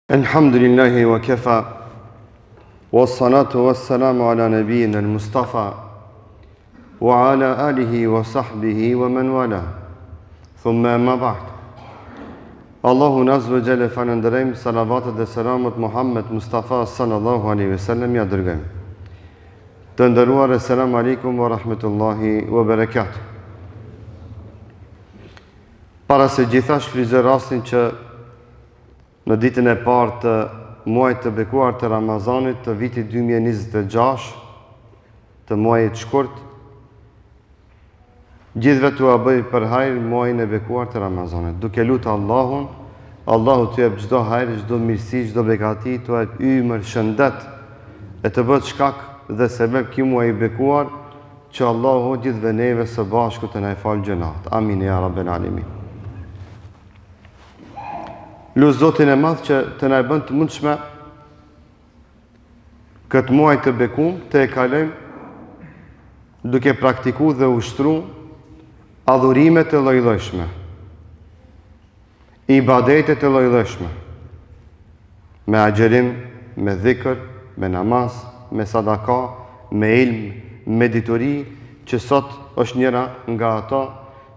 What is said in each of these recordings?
الحمد لله وكفى والصلاة والسلام على نبينا المصطفى وعلى آله وصحبه ومن والاه ثم ما بعد Allahun Azze ve Xhel e falënderojmë, salavatet dhe selamet Muhammed Mustafa sallallahu alaihi wasallam ja dërgojmë. Të nderuar, esselamu alaikum wa rahmetullahi wa berekat. Para se gjithash shfrytëzoj rastin që Në ditën e parë të muajit të bekuar të Ramazanit të vitit 2026, të muajit shkurt, gjithëve t'ua bëj për hajr muajin e bekuar të Ramazanit. Duke lutë Allahun, Allahu t'ju jep çdo hajr, çdo mirësi, çdo begati, t'u jep ymër, shëndet e të bëhet shkak dhe sebeb ky muaj i bekuar që Allahu gjithëve neve së bashku të na i falë gjynahet. Amin ya rabbel alamin. Lus Zotin e madh që të na e bën të mundshme këtë muaj të bekum të e kalojmë duke praktiku dhe ushtru adhurimet e llojllojshme, ibadetet e llojllojshme, me agjërim, me dhikër, me namaz, me sadaka, me ilm, me dituri, që sot është njëra nga ato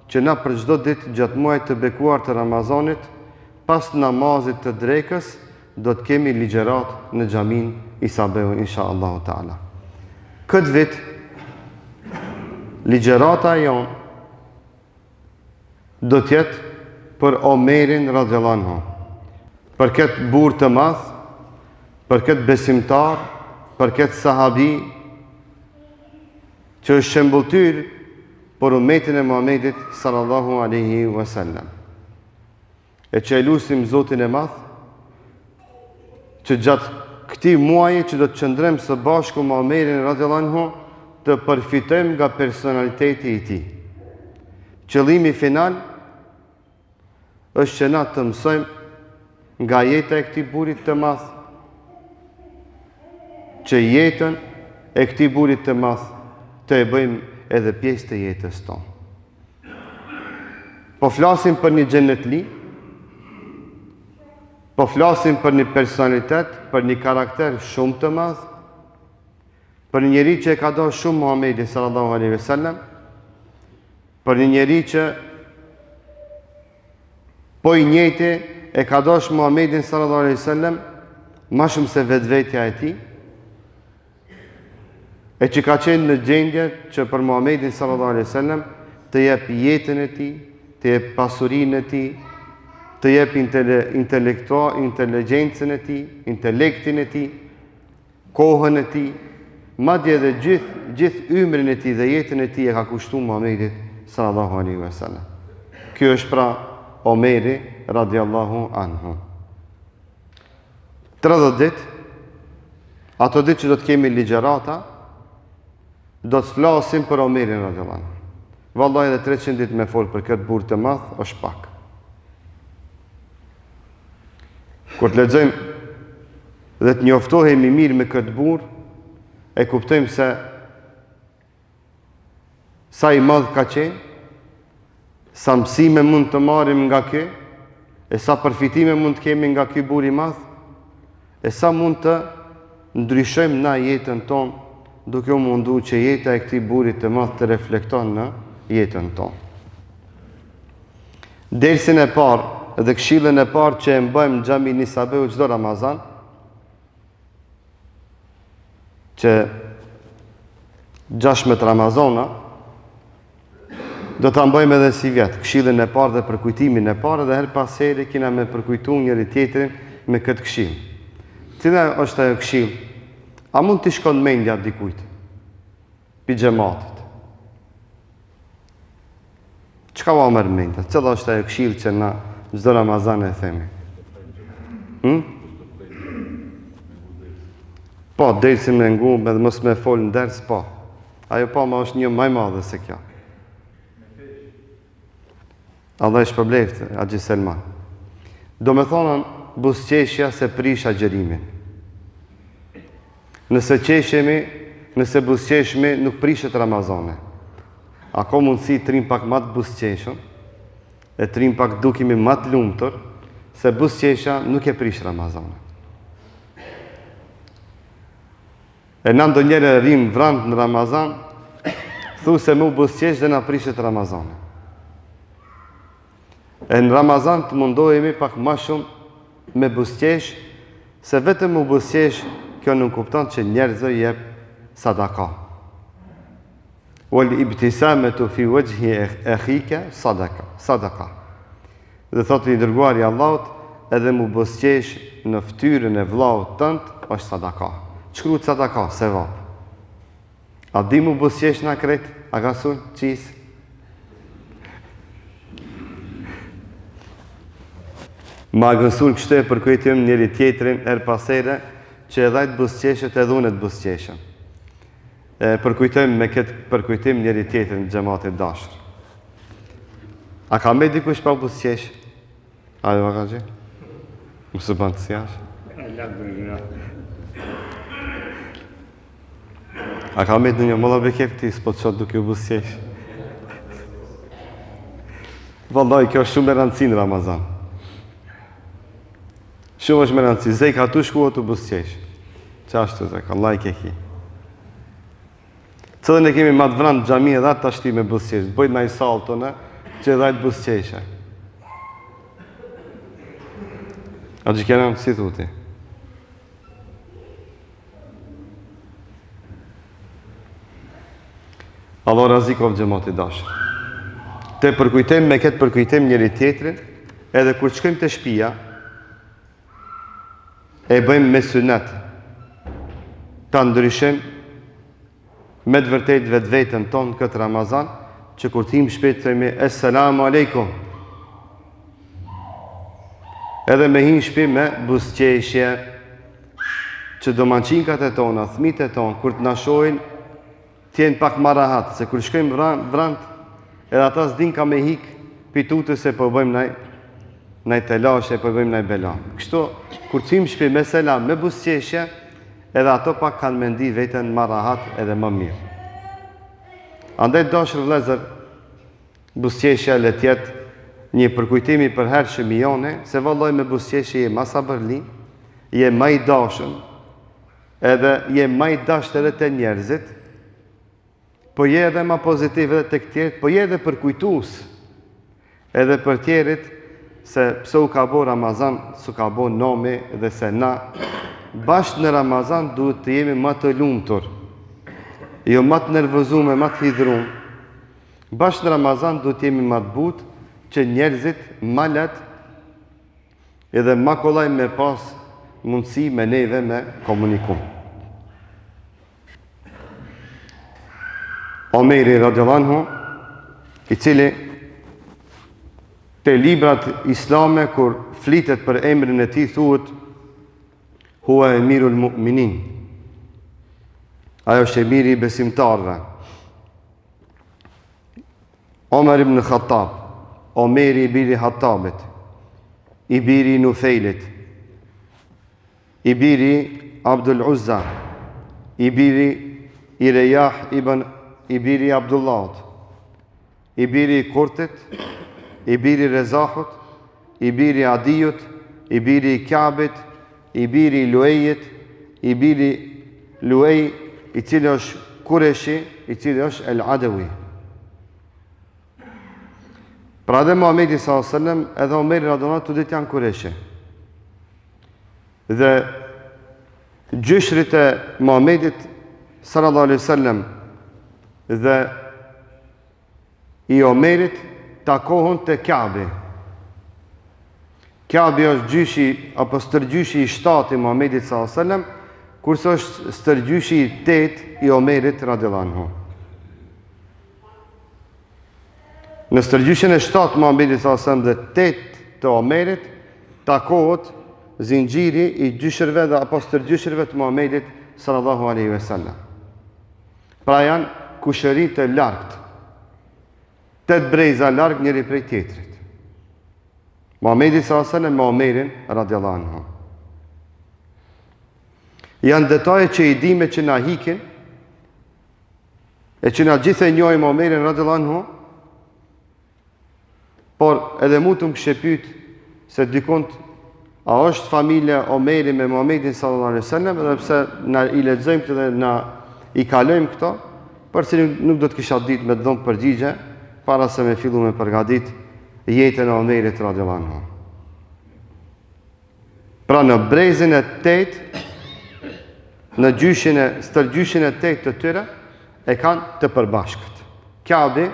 që na për çdo ditë gjatë muajit të bekuar të Ramazanit, pas namazit të drekës, do të kemi ligjëratë në xhaminë Isa Beu insha Allahu Teala. Këtë vit ligjërata jonë do të jetë për Omerin radiallahu anhu, për këtë burrë të madh, për këtë besimtar, për këtë sahabi që është shembulltyrë për umetin e Muhamedit sallallahu alaihi wasallam. E që e lusim Zotin e Madh që gjatë këtij muaji që do të qëndrojmë së bashku me Omerin radiallahu anhu të përfitojmë nga personaliteti i tij. Qëllimi final është që na të mësojmë nga jeta e këtij burrit të madh, që jetën e këtij burrit të madh të e bëjmë edhe pjesë të jetës tonë. Po flasim për një xhenetli, po flasim për një personalitet, për një karakter shumë të madh, për një njeri që e ka dashur shumë Muhammedin sallallahu alaihi wasallam, Për një njeri që po i njëjti e ka dash Muhammedin sallallahu alaihi wasallam ma shumë se vetvetja e tij, e që ka qenë në gjendje që për Muhammedin sallallahu alaihi wasallam të jep jetën e tij, të jep pasurinë e tij, të jep intelektual, inteligjencën e tij, intelektin e tij, kohën e tij, madje edhe gjithë gjithë ymrin e tij dhe jetën e tij e ka kushtu Muhamedit sallallahu alaihi wasallam. Ky është pra Omeri radiallahu anhu. 30 ditë, ato ditë që do të kemi ligjërata, do të flasim për Omerin radiallahu anhu. Vallahi edhe 300 ditë me fol për këtë burrë të madh është pak. Kur të lexojmë dhe të njoftohemi mirë me këtë burrë, e kuptojmë se sa i madh ka qenë, sa mësime mund të marrim nga ky, e sa përfitime mund të kemi nga ky burrë i madh, e sa mund të ndryshojmë na jetën tonë, duke u mundu që jeta e këtij burri të madh të reflekton në jetën tonë. Dersin e parë dhe këshillën e parë që e mbajmë në xhaminë Isa Beu çdo Ramazan, që 16 Ramazana, do ta mbajmë edhe sivjet, këshillën e parë dhe përkujtimin e parë dhe herë pas here kina me përkujtu njëri tjetrin me këtë këshillë. Cila është ajo këshillë? A mund t'i shkon mendja dikujt? Pi xhematit. Çka ua merr mendja? Cila është ajo këshillë që na çdo Ramazan e themi? Hm? Po, dersin me ngu, edhe mos me fol në ders, po. Ajo po, ma është një ma e madhe se kjo. Allah e shpërbleftë, Haxhi Selman. Domethonë, buzëqeshja s'e prish agjërimin. Nëse qeshemi, nëse buzëqeshmi, nuk prishet Ramazani. A ka mundësi të rrim pak ma të buzëqeshëm, e të rrim pak dukemi ma të lumtur, se buzëqeshja nuk e prish Ramazanin. E na ndonjëherë rrim vrant në Ramazan, thu se me u buzëqesh dhe na prishet Ramazani. E në Ramazan të mundohemi pak ma shumë me buzëqesh, se vetëm me u buzëqesh, kjo nënkupton që njerëzve jep sadaka. Wal ibtisametu fi wajhi akhika sadaka. Sadaka. Dhe thotë i dërguari i Allahut, edhe mu buzëqesh në fytyrën e vëllaut tënd është sadaka. Shkruhet sadaka, sevap. A di mu buzëqesh na krejt? A ka sun qis? Ma gësul kështu e përkujtim njëri tjetrin herë pas here që edhe ai të buzëqeshet edhe unë të buzëqeshem. E përkujtojmë me këtë përkujtim njëri tjetrin xhemat i dashur. A ka mbet dikush pa buzëqesh? A jo ka gjë? Mos e bën të sjash. A ka mbet ndonjë molla Bekir ti s'po të shoh duke u buzëqesh. Vallai kjo është shumë me rëndësi në Ramazan. Shumë është me rëndësi. Zeka tu shku tu buzëqesh. Qashtu Zeka, Allah i ke ki. Cilën e kemi ma të vrantë n'xhami edhe atë tashti me buzëqesh. Bëjt naj salto në, që edhe atë buzëqeshe. A që kena, si thuti? Allahu razi koftë xhemat i dashur. Të përkujtojmë me këtë përkujtim njëri tjetrin, edhe kur shkojmë te shpia, e bëjmë me synet ta ndryshojmë me të vërtetë vetveten tonë këtë Ramazan, që kur të him n'shpi të themi Esselamu Alejkum. Edhe me hi n'shpi me buzëqeshje, që domaçinkat e tona, thmit e tonë, kur të na shohin, të jenë pak ma rahat, se kur shkojmë vrant, edhe ata s'din ka me hik pi tutës se po bëjmë naj, naj telashe, po bëjmë naj bela. Kështu, kur të him n'shpi me selam, me buzëqeshje, edhe ato pak kanë me ndi veten ma rahat edhe më mirë. Andaj dashur vëllezër, buzëqeshja le të jetë një përkujtim i përhershëm i joni, se vallai me buzëqeshje je ma sabërli, je ma i dashun, Edhe je ma i dashtë edhe te njerëzit, po je edhe ma pozitiv edhe tek tjerët, po je edhe përkujtues edhe për tjerit se pse u ka bo Ramazan, s'u ka bo nomi dhe se na bash në Ramazan duhet të jemi ma të lumtur, jo ma të nervozume, ma të hidhrum. Bash në Ramazan duhet të jemi ma të butë që njerëzit ma lehtë Edhe ma kollaj me pas mundësi me neve me komuniku. Omeri radiallahu anhu, i cili te librat islame kur flitet për emrin e tij thuhet huwa emirul mu'minin. Ai është emiri i besimtarëve. Omer ibn Khattab, Omeri i biri Hattabit, i biri Nufejlit, i biri Abdul Uzza, i biri i Rejah ibn i biri Abdullahut, i biri Kurtit, i biri Rezahut, i biri Adijut, i biri Kabit, i biri Luejit, i biri Luej, i cili është Kureshi, i cili është El Adewi. Pra edhe Muhammedi s.a.s. edhe Omeri radiallahu të dytë janë Kureshi. Dhe gjyshrit e Muhammedit sallallahu alaihi sallam dhe i Omerit takohen te Kabi. Kabi është gjyshi apo stërgjyshi i shtatë i Muhamedit sallallahu alaihi wasallam, kurse është stërgjyshi i tetë i Omerit radhiyallahu anhu. Në stërgjyshin e shtatë të Muhamedit sallallahu alaihi wasallam dhe tetë të Omerit takohet zinxhiri i gjyshërve dhe apo stërgjyshërve të Muhamedit sallallahu alaihi wasallam. Pra janë kushëri të largët. Tetë breza larg njëri prej tjetrit. Muhamedi sallallahu alaihi wasallam me Omerin radiallahu anhu. Janë detaje që i dime që na hikin e që na gjithë e njohim Omerin radiallahu anhu, por edhe mu të më kishe pyet se dikund. A është familja Omeri me Muhammedin sallallahu alaihi wasallam, edhe pse na i lexojmë këto dhe na i kalojmë këto, për cilin nuk do të kisha ditë me të dhënë përgjigje para se me fillu me përgatit jetën e Omerit radiallahu anhu. Pra në brezin e tetë, në gjyshin e stërgjyshin e tetë të tyre, e kanë të përbashkët. Kabi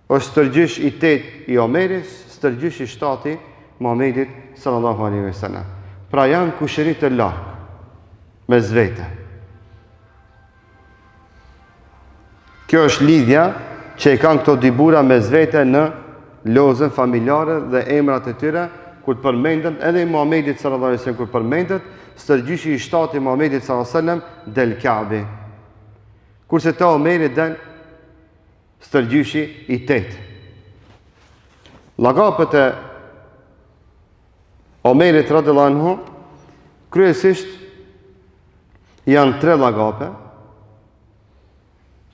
Është stërgjysh i tetë i Omerit, stërgjysh i shtatë i Muhamedit sallallahu alaihi wasallam. Pra janë kushëri të larg mes vete. Kjo është lidhja që e kanë këto dy burra mes vete në lozën familjare dhe emrat e tyre kur të përmenden edhe i Muhamedit sallallahu alaihi wasallam kur përmendet stërgjyshi i shtatë i Muhamedit sallallahu alaihi wasallam del Kabi. Kurse te Omeri del Stërgjyshi i tetë. Lagapet e Omerit radiallahu anhu, kryesisht janë tre lagape,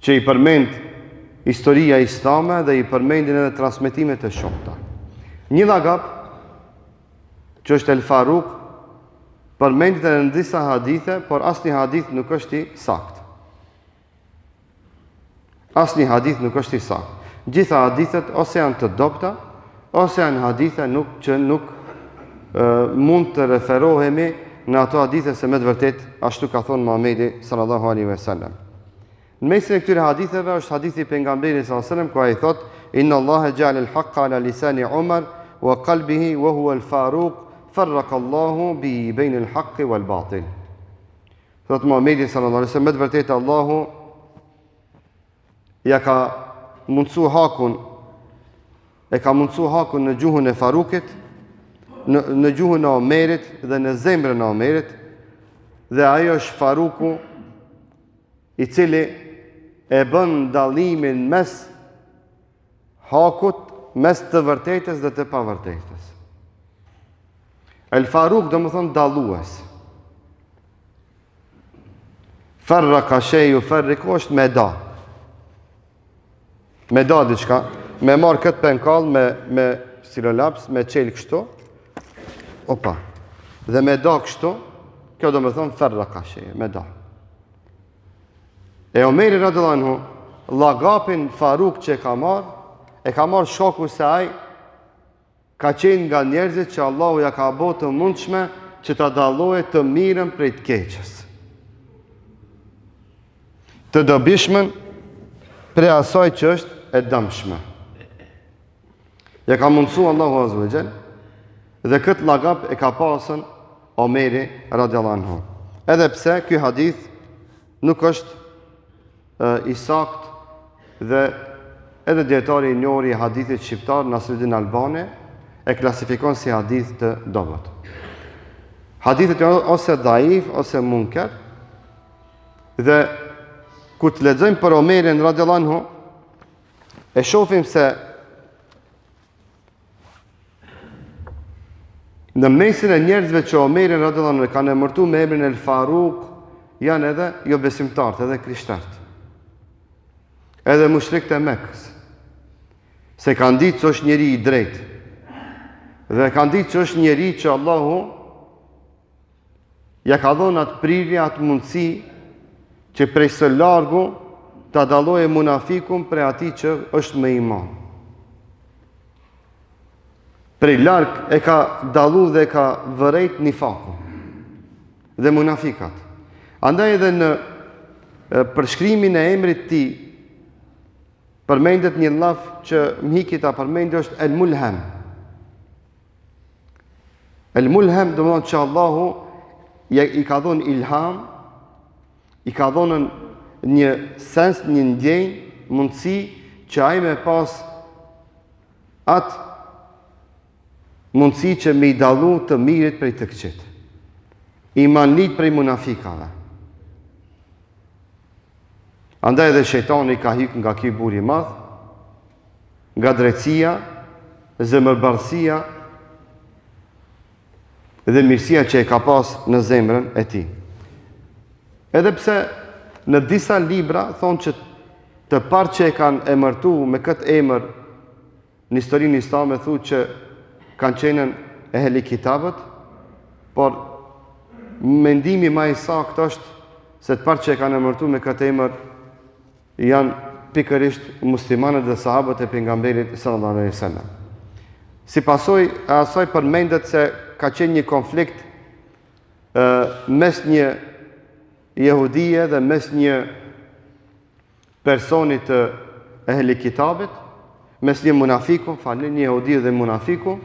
që i përmend historia islame dhe i përmendin edhe transmetimet e shumta. Një lagap, që është El Faruk, përmendet edhe në disa hadithe, por asnjë hadith nuk është i saktë. Asnjë hadith nuk është i saktë. Gjitha hadithet ose janë të dobëta, ose janë hadithe nuk që nuk e, mund të referohemi në ato hadithe se me të vërtetë ashtu ka thonë Muhamedi sallallahu alaihi wasallam. Në mesin e këtyre haditheve është hadithi i pejgamberit sallallahu alaihi wasallam ku ai thotë inna Allaha ja'ala al-haqqa ala lisani Umar wa qalbihi wa huwa al-Faruq farraqa Allahu bi bayna al-haqqi wal-batil. Thotë Muhamedi sallallahu alaihi wasallam, me të vërtetë Allahu ja ka mundësu hakun e ka mundësu hakun në gjuhën e Farukit, në, në gjuhën e Omerit dhe në zemrën e Omerit, dhe ai është Faruku i cili e bën dallimin mes hakut mes të vërtetës dhe të pavërtetës. El Faruk domethonë dallues. Farraka she jufarriku është me da. Me da diçka, me marr këtë penkall me me stilolaps, me çel kështu. Opa. Dhe me da kështu, kjo domethonë farraka she, me da. E Omeri radiallahu anhu, llagapin Faruk që e ka marrë, e ka marrë shkaku se ai ka qenë nga njerëzit që Allahu ja ka bo të mundshme që ta dallojë të mirën prej të keqes. Të dobishmen prej asaj që është e dëmshme. Ja ka mundësu Allahu Azze ve Xhel dhe këtë llagap e ka pasën Omeri radiallahu anhu. Edhe pse ky hadith nuk është e, i saktë dhe edhe dijetari i njohur i hadithit shqiptar Nasruddin Albani e klasifikon si hadith të dobët. Hadithet janë ose daif ose munker dhe kur të lexojmë për Omerin radiallahu anhu E shofim se në mesin e njerëzve që Omerin radiallahu anhu e kanë emërtu me emrin El Faruk, janë edhe jobesimtarët, edhe krishterët. Edhe mushrikët e Mekës. Se kanë ditë që është njeri i drejtë. Dhe kanë ditë që është njeri që Allahu Ja ka dhonë atë prirje, atë mundësi që prej së largu ta dallojë munafikun prej atij që është me iman. Prej larg e ka dallu dhe e ka vërejt nifakun dhe munafikat. Andaj edhe në përshkrimin e emrit tij përmendet një llaf që m'hiki ta përmendi është el mulhem. El mulhem domethonë që Allahu ja, i ka dhonë ilham, i ka dhonë një sens, një ndjenjë, mundësi që ai me pas atë mundësi që me i dallu të mirit prej të këqit. Imanlit prej munafikave. Andaj edhe shejtani ka hik nga ky burrë i madh, nga drejtësia, zemërbardhësia dhe mirësia që e ka pas në zemrën e tij. Edhe pse në disa libra thonë që të parë që e kanë emërtu me këtë emër në historinë islame thu që kanë qenë. ehli kitabët, por mendimi ma i saktë është se të parë që e kanë emërtu me këtë emër janë pikërisht muslimanët dhe sahabët e pejgamberit sallallahu alaihi wasallam. Si pasojë e asaj përmendet se ka qenë një konflikt ë mes një jehudie dhe mes një personi të ehli kitabit, mes një munafiku, falni, një jehudi dhe munafiku,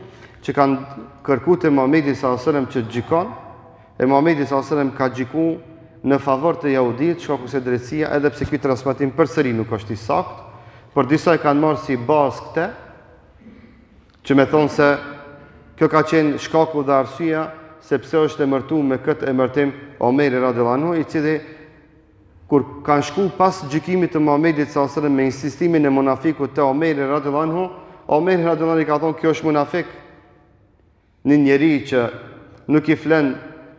që kanë kërku te Muhamedi sallallahu alaihi wasallam që të gjykon, e Muhamedi sallallahu alaihi wasallam ka gjyku në favor të jehudit, shkaku se drejtësia, edhe pse ky transmetim përsëri nuk është i saktë, por disa e kanë marrë si bazë këtë, që me thonë se kjo ka qenë shkaku dhe arsyeja se pse është emërtu me këtë emërtim Omeri radiallahu anhu, i cili Kur kanë shku pas gjykimit të Muhamedit sallallahu alaihi wasallam me insistimin e munafikut te Omeri radhiyallahu anhu, Omeri radhiyallahu anhu i ka thonë kjo është munafik. Një njeri që nuk i flen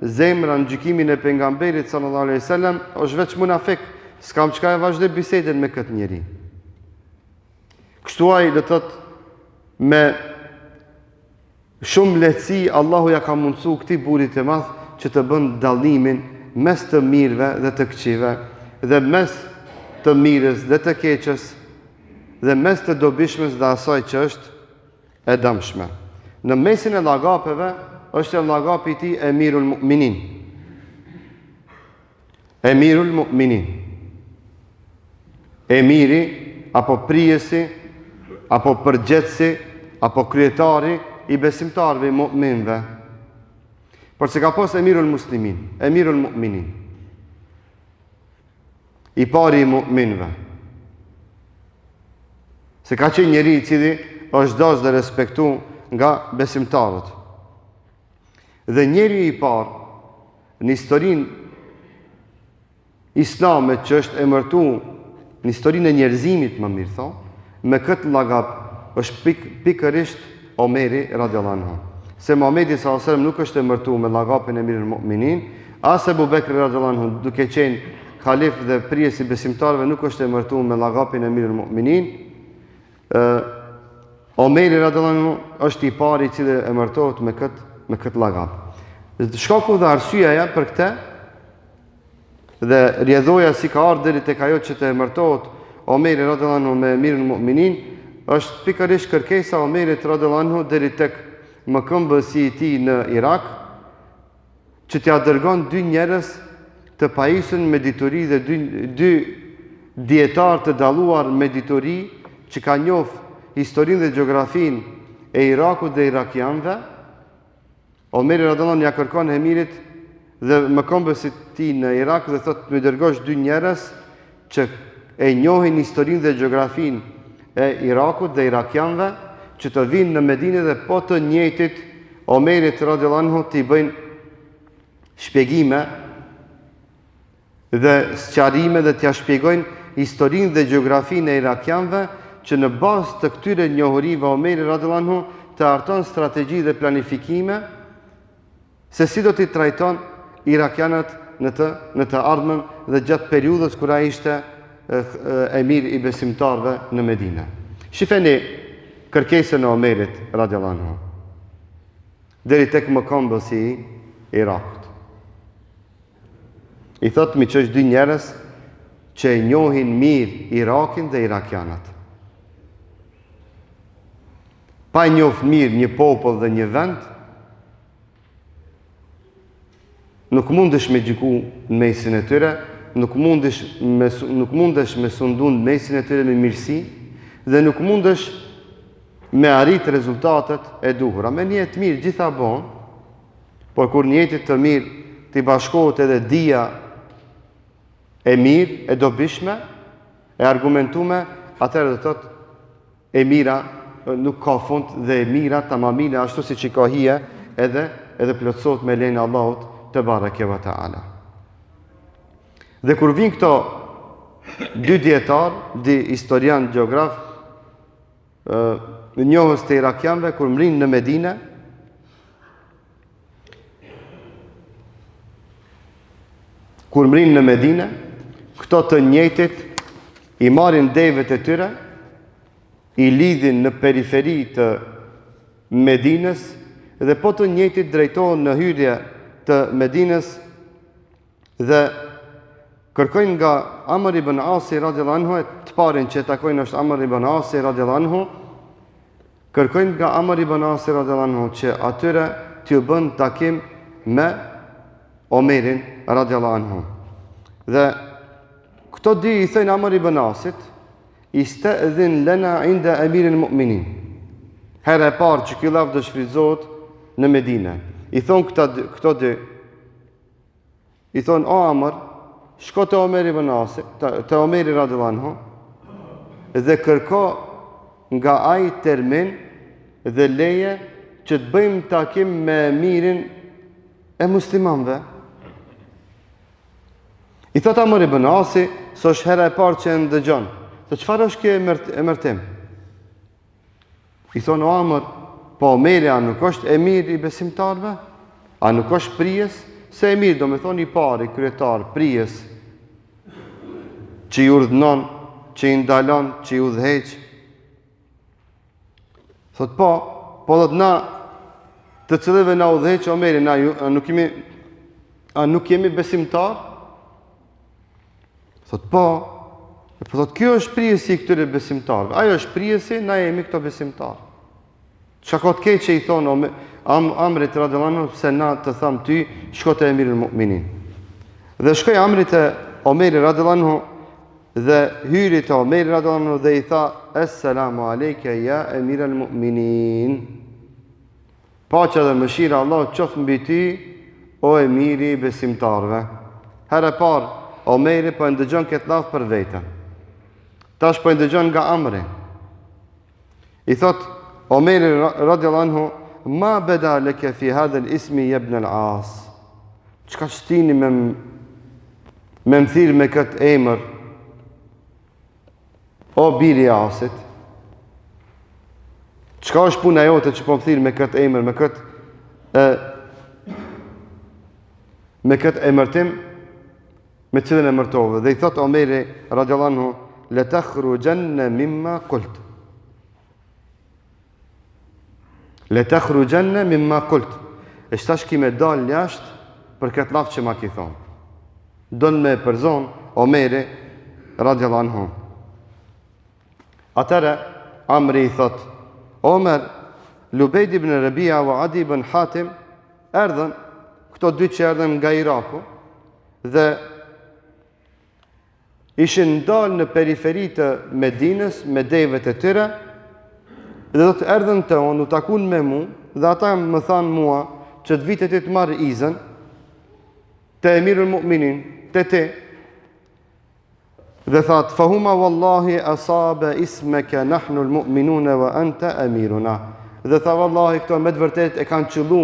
zemra në gjykimin e pejgamberit sallallahu alaihi wasallam është veç munafik. S'kam çka e vazhdoj bisedën me këtë njeri. Kështu ai do të thotë me Shumë lehtësi Allahu ja ka mundësu këtij burri të madh që të bën dallimin mes të mirëve dhe të këqijve dhe mes të mirës dhe të keqes dhe mes të dobishmes dhe asaj që është e dëmshme. Në mesin e llagapeve është edhe llagapi i tij Emirul Mu'minin. Emirul Mu'minin. Emiri apo prijësi apo përgjegjësi apo kryetari i besimtarëve i mu'minëve. Por s'e ka pas Emirul Muslimin, Emirul Mu'minin. I pari i mu'minëve. Se ka qenë njeri i cili është dashtë dhe respektu nga besimtarët. Dhe njeri i parë në historinë islame që është emërtu në historinë e njerëzimit më mirë thonë, me këtë llagap është pik, pikërisht Omeri radiallahu anhu. Se Muhamedi sallallahu alaihi wasallam nuk është emërtu me llagapin Emirul Mu'minin, as Ebu Bekri radiallahu anhu duke qenë halif dhe prijës i besimtarëve nuk është emërtu me llagapin Emirul Mu'minin, Ë Omeri radiallahu anhu është i pari i cili emërtohet me këtë me këtë llagap. Shkaku dhe arsyeja për këtë dhe rrjedhoja si ka ardhur deri tek ajo që të emërtohet Omeri radiallahu anhu me Emirul Mu'minin është pikërisht kërkesa e Omerit radiallahu anhu deri tek mëkëmbësi i tij në Irak që t'ia dërgon dy njerëz të pajisur me dituri dhe dy, dy dijetarë të dalluar me dituri që kanë njoft historinë dhe gjeografinë e Irakut dhe irakianëve, Omeri radiallahu anhu ja kërkon emirit dhe mëkëmbësit tij në Irak dhe thotë më dërgosh dy njerëz që e njohin historinë dhe gjeografinë e Irakut dhe irakianëve që të vijnë në Medinë dhe po të njëjtit Omerit radiallahu anhu t'i bëjnë shpjegime dhe sqarime dhe t'ia shpjegojnë historinë dhe gjeografinë e irakianëve që në bazë të këtyre njohurive Omeri radiallahu anhu të harton strategji dhe planifikime se si do t'i trajton irakianët në të në të ardhmen dhe gjatë periudhës kur ai ishte emir i besimtarëve në Medinë. Shifeni kërkesën e Omerit radiallahu anhu deri tek mëkëmbësi i Irakut. I thotë m'i çosh dy njerëz që e njohin mirë Irakin dhe irakianët. Pa e njoft mirë një popull dhe një vend, nuk mundesh me gjyku në mesin e tyre, nuk mundesh me, nuk mundesh me sundu në mesin e tyre me mirësi, dhe nuk mundesh me arrit rezultatet e duhura. Me nijet të mirë gjitha bon, por kur nijetit të mirë t'i bashkohet edhe dija e mirë, e dobishme, e argumentume, atëherë do të thotë E mira nuk ka fund dhe e mira tamamile ashtu siç i ka hije edhe edhe plotësohet me lejen e Allahut tebareke ve teala. Dhe kur vijnë këto dy dijetarë, dy historianë, gjeografë, njohës të irakianëve, kur mrrijnë në Medine, Kur mrrijnë në Medine, këto të njëjtit i marrin devet e tyre, i lidhin në periferi të Medinës dhe po të njëjtit drejtohen në hyrje të Medinës dhe kërkojnë nga Amr ibn Asi radiallahu anhu, të parin që e takojnë është Amr ibn Asi radiallahu anhu, kërkojnë nga Amr ibn Asi radiallahu anhu që atyre t'ju bën takim me Omerin radiallahu anhu. Dhe këto dy i thojnë Amr ibn Asit, Istedhin lena inda emiril mu'minin. Hera e parë që ky llaf do shfrytëzohet në Medine. I thonë këta dy, këto dy, i thonë o Amr, shko te Omeri ibn Asi, te, te Omeri radiallahu anhu, dhe kërko nga ai termin dhe leje që të bëjmë takim me emirin e muslimanëve. I thot Amr ibn Asi, se është hera e parë që e ndëgjon. Thot çfarë është ky emërtim? I thonë o Amr, po Omeri a nuk është emir i besimtarëve? A nuk është prijës? Se emir do me thonë i pari, kryetar, prijës, që i urdhnon, që i ndalon, që i udhëheq. Thot po, po thot na të cilëve na udhëheq Omeri, na ju, a nuk jemi a nuk jemi besimtar? Thot po, e po thot ky është prijësi i këtyre besimtarëve. Ai është prijësi, na jemi këto besimtarë. Çka ka të keqe i thonë am, Amrit radiallahu anhu pse na të tham ty shko te Emirul Mu'minin. Dhe shkoi Amri te Omeri radiallahu anhu Dhe hyri te Omeri radiallahu anhu dhe i tha Esselamu alejke ja emir el mu'minin. Paqja dhe mëshira e Allahut qoftë mbi ty o emiri i besimtarëve. Herë e parë Omeri po e ndëgjon këtë llaf për veten. Tash po e ndëgjon nga Amri. I thot Omeri radiallahu anhu, ma beda leke fi hadhel ismi jebne el As. Çka t'shtini me, me më thirr me këtë emër, o biri i Asit? Çka është puna jote që po më thirr me këtë emër, me këtë, e, me këtë emërtim, me cilën emërtove. Dhe i thot Omeri radiallahu anhu, le takhruxhenne mimma kult. Le takhruxhenne mimma kult. E tash ki me dal jashtë për këtë llaf që ma ki thonë. Don me e përzon Omeri radiallahu anhu. Atëherë, Amri i thot, Omer, Lubejd ibn Rebia wa Adi ibn Hatim, erdhën, këto dy që erdhën nga Iraku, dhe ishin ndalë në periferi të Medinës me devet e tyre dhe do të erdhën te unë, u takun me mu dhe ata më thanë mua që të vi te ti të marr izën te emirul mu'minin, te ti dhe thatë fahuma wallahi asaba ismeke nahnu l-mu'minune wa ente emiruna dhe tha wallahi këto me të vërtet e kanë qëllu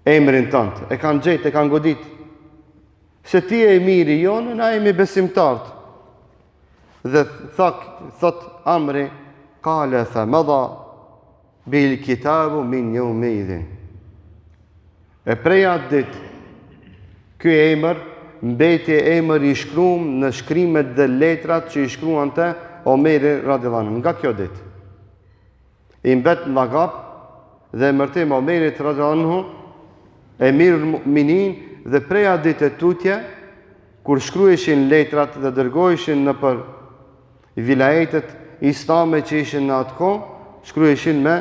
emrin tënd, e kanë gjetë, e kanë godit. Se ti je emiri jonë, na jemi besimtarët. Dhe thak, thot Amri, kale fe medha bihil kitabu min jeumeidhin. E prej atë ditë, ky emër mbeti emër i shkrum në shkrimet dhe letrat që i shkruante Omeri radiallahu anhu. Nga kjo ditë. I mbet lakap dhe emërtim Omerit radiallahu anhu Emirul Mu'minin dhe prej atë dite tutje kur shkruheshin letrat dhe dërgoheshin nëpër vilajetet islame që ishin në atë kohë, shkruheshin me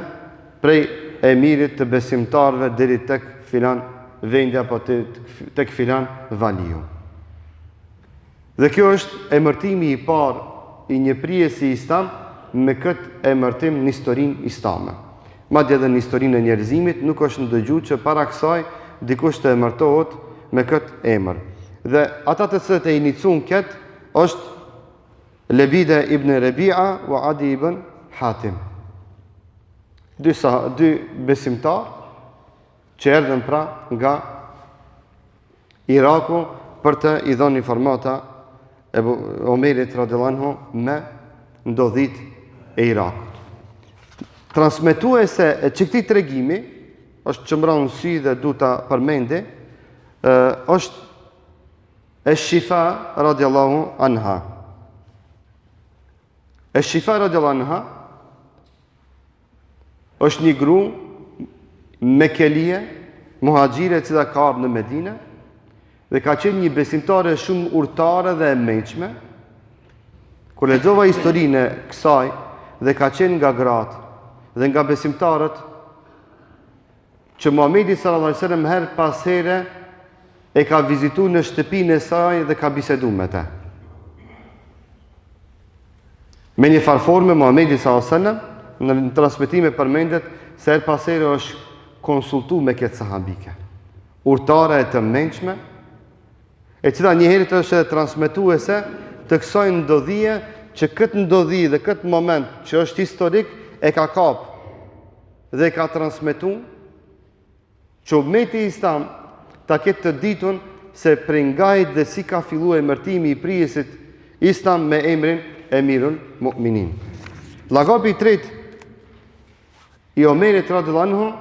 prej emirit të besimtarëve deri tek filan vendi apo tek filan valiu. Dhe kjo është emërtimi i parë i një prijësi islam me këtë emërtim në historinë islame. Madje edhe në historinë e njerëzimit nuk është ndëgju që para kësaj dikush të emërtohet me këtë emër. Dhe ata të cilët e iniciuan këtë është Lebide ibn Rebia wa Adi ibn Hatim. Dy, sa, dy besimtarë që erdhën pra nga Iraku për të i dhënë informata Ebu Omerit radiallahu anhu me ndodhitë e Irakut. Transmetuese e qëkëtij tregimi, është që m'ra në sy dhe du ta përmendi, është Esh-Shifa radiallahu anha. Esh-Shifa radiallahu anha është një gru. Mekelie, muhaxhire e cila ka ardhur në Medinë dhe ka qenë një besimtare shumë urtare dhe e mençme. Kur lexova historinë e kësaj dhe ka qenë nga gratë dhe nga besimtarët që Muhamedi sallallahu alaihi wasallam herë pas here e ka vizitu në shtëpinë e saj dhe ka bisedu me të. Me një farë forme Muhamedi sallallahu alaihi wasallam në transmetime përmendet se herë pas here është konsultu me këtë sahabike. Urtare e të mençme, e cila njëherit është edhe transmetuese të kësaj ndodhie që këtë ndodhi dhe këtë moment që është historik e ka kap dhe e ka transmetu që umeti islam ta ketë të ditun se prej ngahit dhe si ka fillu emërtimi i prijësit islam me emrin Emirul Mu'minin. Lakabi i tretë i Omerit radiallahu anhu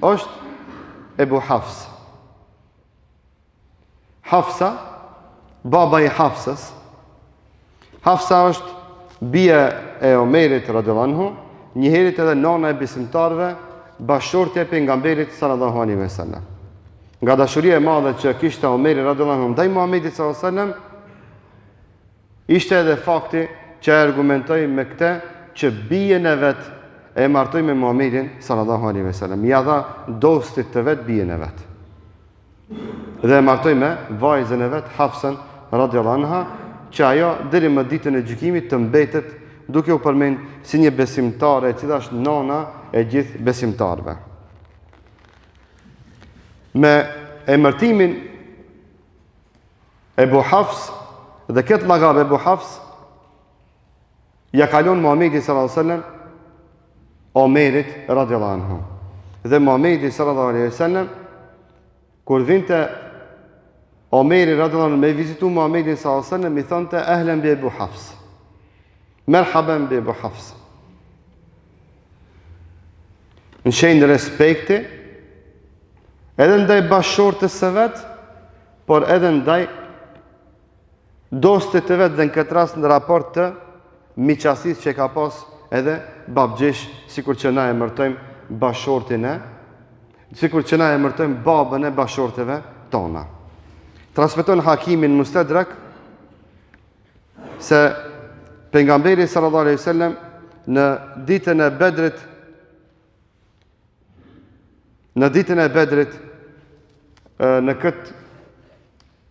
është Ebu Hafs. Hafsa, baba i Hafsës. Hafsa është bija e Omerit radiallahu anhu, njëherit edhe nana e besimtarëve, bashkëshortja e pejgamberit sallallahu alaihi wasallam. Nga dashuria e madhe që kishte Omeri radiallahu anhu ndaj Muhamedit sallallahu alaihi wasallam, ishte edhe fakti që e argumentoi me këtë që bijën e vet e martoi me Muhamedin sallallahu alaihi wasallam. Ia dha dostit të vet bijën e vet. Dhe e martoi me vajzën e vet Hafsën radiallahu anha, që ajo deri më ditën e gjykimit të mbetet duke u përmend si një besimtare e cila është nana e gjithë besimtarëve. Me emërtimin Ebu Hafs dhe këtë lakab Ebu Hafs Ja ka lon Muhamedi sallallahu alaihi wasallam Omerit radiallahu anhu. Dhe Muhamedi sallallahu alaihi wasallam kur vinte Omeri radiallahu anhu me vizitu Muhamedin sallallahu alaihi wasallam i thonte ehlen bi Ebu Hafs. Merhaben bi Ebu Hafs. Në shenjë respekti edhe ndaj bashkëshortes së vet, por edhe ndaj dostit të vet dhe në këtë rast në raport të miqasisë që e ka pas edhe babgjysh, sikur që na emërtojmë bashkëshortin e, sikur që na emërtojmë babën e bashkëshorteve tona. Transmeton Hakimi në Mustedrak se pejgamberi sallallahu alaihi wasallam në ditën e Bedrit në ditën e Bedrit në këtë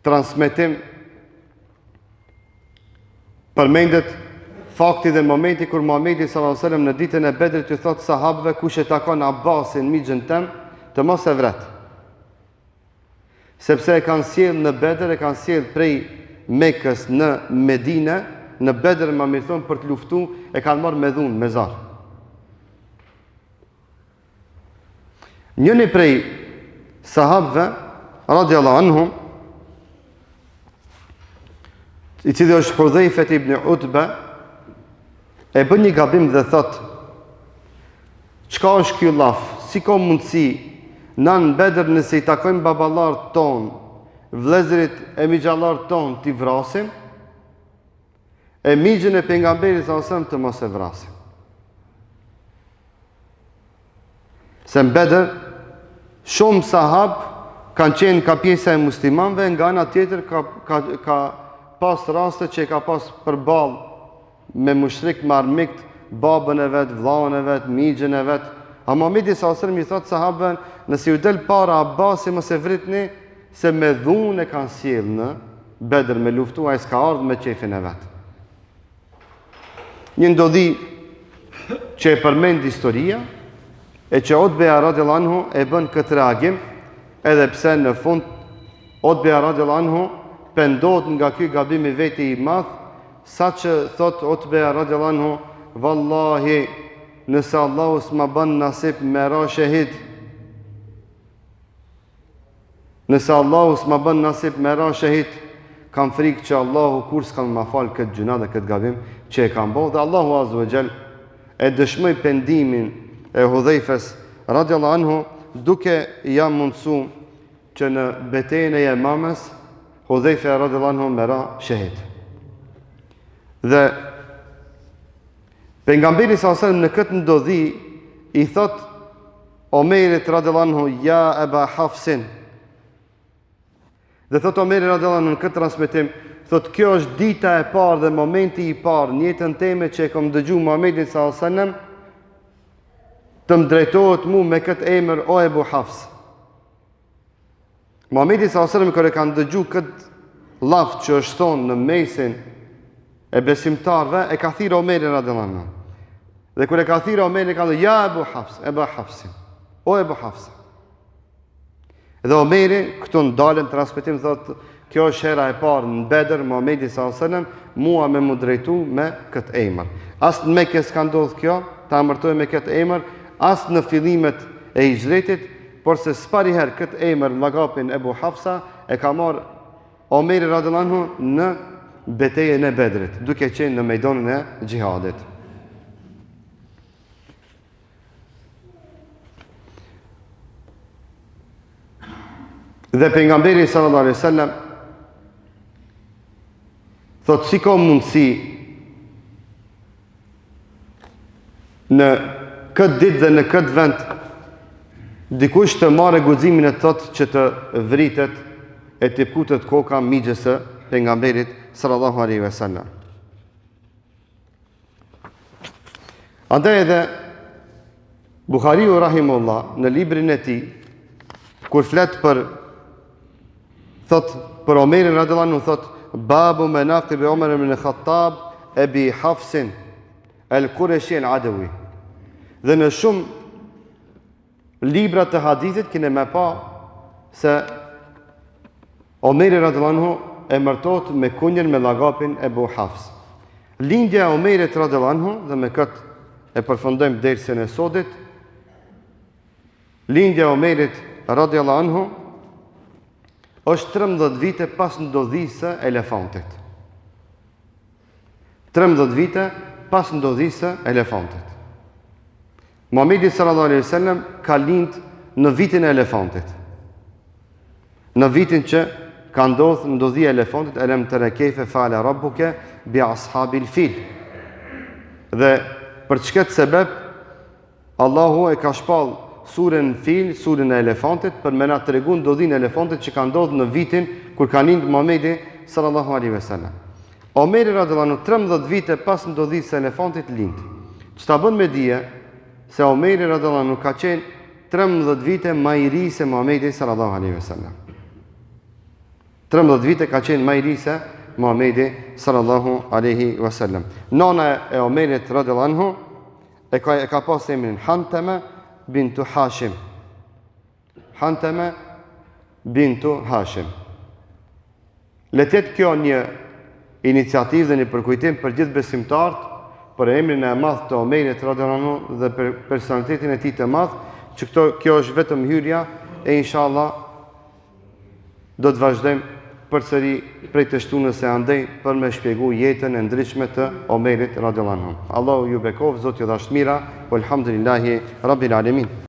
transmetim përmendet fakti dhe momenti kur Muhamedi sallallahu alaihi wasallam në ditën e Bedrit ju thotë sahabëve kush e takon Abbasin mixhën tem të mos e vret. Sepse e kanë sjellë në Bedër, e kanë sjellë prej Mekës në Medinë, në Bedër më mirë thonë për të luftu, e kanë marrë me dhunë, me zor. Njëni prej sahabëve, radiallahu anhum, i cili është Hudhejfe ibn Utbe, e bën një gabim dhe thotë, çka është ky llaf, si ka mundësi, na në Bedër nëse i takojmë baballarët tonë, vllezërit e mixhallarët tonë t'i vrasim, e mixhën e pejgamberit sallallahu alaihi wasallam të mos e vrasim. Se në Bedër, shumë sahab kanë qenë ka pjesa e muslimanve, nga ana tjetër ka, ka, ka pas raste që e ka pas përballë me mushrik, me armikt, babën e vet, vllaun e vet, mixhën e vet. A Muhamedi sallallahu alaihi wasallam i thotë sahabëve, nëse ju del para Abbasi mos e vritni, se me dhunë e kanë sjellë në Bedër me luftu, ai s'ka ardhur me qefin e vet. Një ndodhi që e përmend historia, e që Utbeja radiallahu anhu e bën këtë reagim, edhe pse në fund Utbeja radiallahu anhu pendohet nga ky gabim i veti i madh, saqë thotë Utbeja radiallahu anhu, vallahi, nëse Allahu s'ma bën nasip me ra shehid, Nëse Allahu s'ma bën nasip me ra shehid, kam frikë që Allahu kurrë s'ka me ma falë këtë gjynah dhe këtë gabim që e kam bo dhe Allahu Azze ve Xhel e dëshmoi pendimin e Hudhejfes radiallahu anhu duke ja mundësu që në betejën e Jemames Hudhejfe radiallahu anhu me ra shehid. Dhe pejgamberi sallallahu alajhi wasallam në këtë ndodhi i thotë. Omerit radiallahu anhu ja Eba Hafsin. Dhe thot Omeri radiallahu anhu në këtë transmetim, thot kjo është dita e parë dhe momenti i parë në jetën teme që e kam dëgju Muhammedin sallallahu alaihi wasallam të më drejtohet mu me këtë emër o Ebu Hafs. Muhammedi sallallahu alaihi wasallam kur e ka ndëgju këtë llaf që është thonë në mesin e besimtarëve, e ka thirrë Omerin radiallahu anhu. Dhe kur e ka thirrë Omerin, ka thënë ja Ebu Hafs, Eba Hafsin. O Ebu Hafs. Dhe Omeri këtu ndalem transmetim thotë kjo është hera e parë në Bedër Muhamedi sallallahu alaihi wasallam mua me m'u drejtu me këtë emër. As në Mekë s'ka ndodhur kjo, ta emërtojë me këtë emër, as në fillimet e hixhretit, Porse s'pari herë këtë emër llagapin Ebu Hafsa e ka marrë Omeri radiallahu anhu në betejën e Bedrit, duke qenë në mejdanin e xhihadit. Dhe pejgamberi sallallahu alaihi wasallam thotë si ka mundësi Në këtë ditë dhe në këtë vend dikush të marrë guximin e të thotë që të vritet e t'i këputet koka mixhës së pejgamberit sallallahu alaihi wasallam. Andaj edhe Buhariu rahimullah në librin e tij kur flet për Thot për Omerin radiallahu anhu thot babu menakibi Omer ibn Khattab Ebi Hafsin El Kureshi El Adewi. Dhe në shumë libra të hadithit keni me pa se Omeri radiallahu anhu emërtohet me kunjën me llagapin Ebu Hafs. Lindja e Omerit radiallahu anhu dhe me këtë e përfundojmë dersin e sodit Lindja e Omerit radiallahu anhu është 13 vite pas ndodhisë së elefantit. 13 vite pas ndodhisë së elefantit. Muhamedi sallallahu alaihi wasallam ka lind në vitin e elefantit. Në vitin që ka ndodhë ndodhia e elefantit, elem tere kejfe feale rabbuke bi ashabil fil. Dhe për qëkëtë sebeb, Allahu e ka shpall suren Fil, suren e elefantit, për me na tregu ndodhinë e elefantit që ka ndodhur në vitin kur ka lind Muhamedi sallallahu alaihi wasallam. Omeri radhiyallahu anhu 13 vite pas ndodhisë së elefantit lind. Që ta bën me dije se Omeri radhiyallahu anhu ka qenë 13 vite ma i ri se Muhamedi sallallahu alaihi wasallam. 13 vite ka qenë ma i ri se Muhamedi sallallahu alaihi wasallam. Nana e Omerit radhiyallahu anhu E ka e ka pas emrin Hanteme bintu Hashim. Hanteme bintu Hashim. Le të jetë kjo një iniciativë dhe një përkujtim për gjithë besimtarët për emrin e madh të Omerit radhiyallahu anhu dhe për personalitetin e tij të madh, që këto kjo është vetëm hyrja e inshallah Do të vazhdojmë përsëri prej të shtunës e andej për me shpjegu jetën e ndritshme të Omerit radiallahu anhu. Allahu ju bekoftë, Zoti ju dhashtë të mira, walhamdulillahi rabbil alamin.